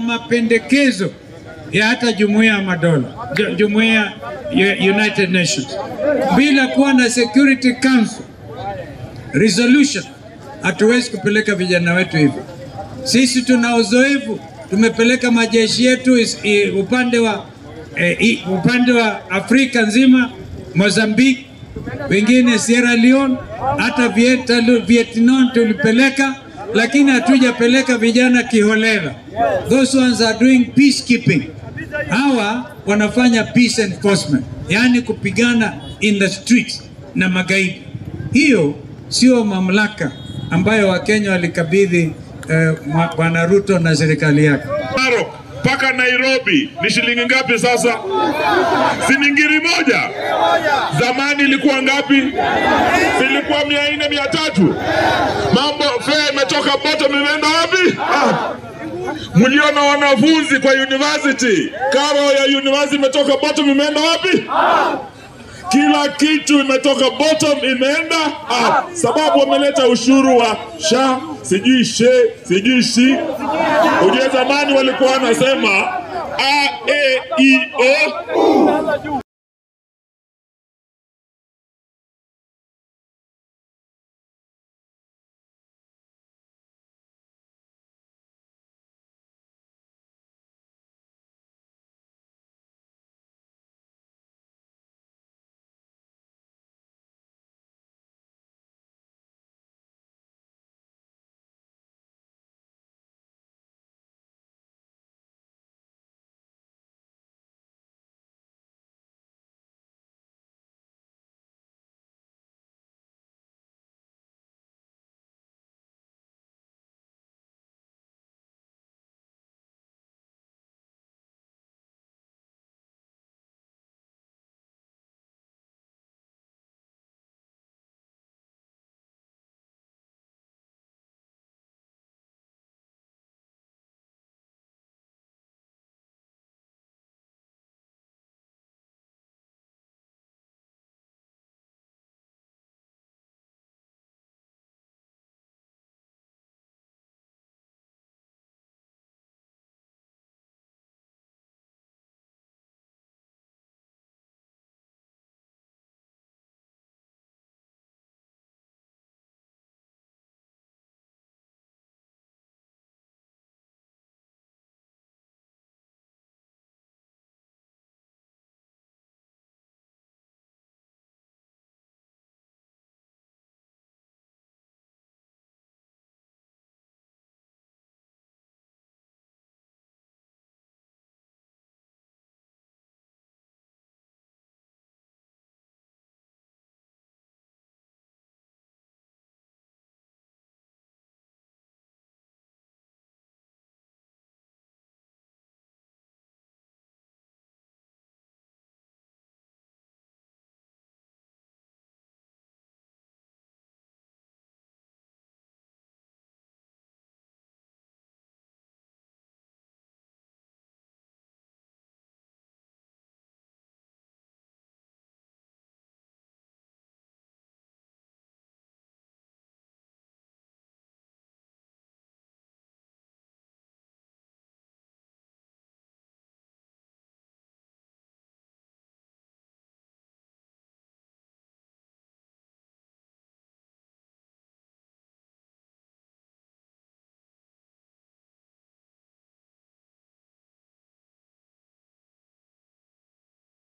mapendekezo ya hata Jumuiya ya Madola, Jumuiya ya United Nations, bila kuwa na Security Council resolution, hatuwezi kupeleka vijana wetu hivyo. Sisi tuna uzoefu, tumepeleka majeshi yetu upande wa Afrika nzima, Mozambique, wengine Sierra Leone, hata Vietnam tulipeleka, lakini hatujapeleka vijana kiholela. Those ones are doing peacekeeping. Hawa wanafanya peace enforcement, yani kupigana in the streets na magaidi. Hiyo sio mamlaka ambayo Wakenya walikabidhi Bwana Ruto na serikali yake. Narok mpaka Nairobi ni shilingi ngapi sasa? Si ni ngiri moja? Zamani ilikuwa ngapi? Ilikuwa 400, 300. Mambo fare imetoka bottom imeenda wapi? Mliona wanafunzi kwa university, karo ya university imetoka bottom imeenda wapi? Kila kitu imetoka bottom imeenda up, sababu wameleta ushuru wa sha, sijui she, sijui shi. Ujue zamani walikuwa wanasema A, E, I, O.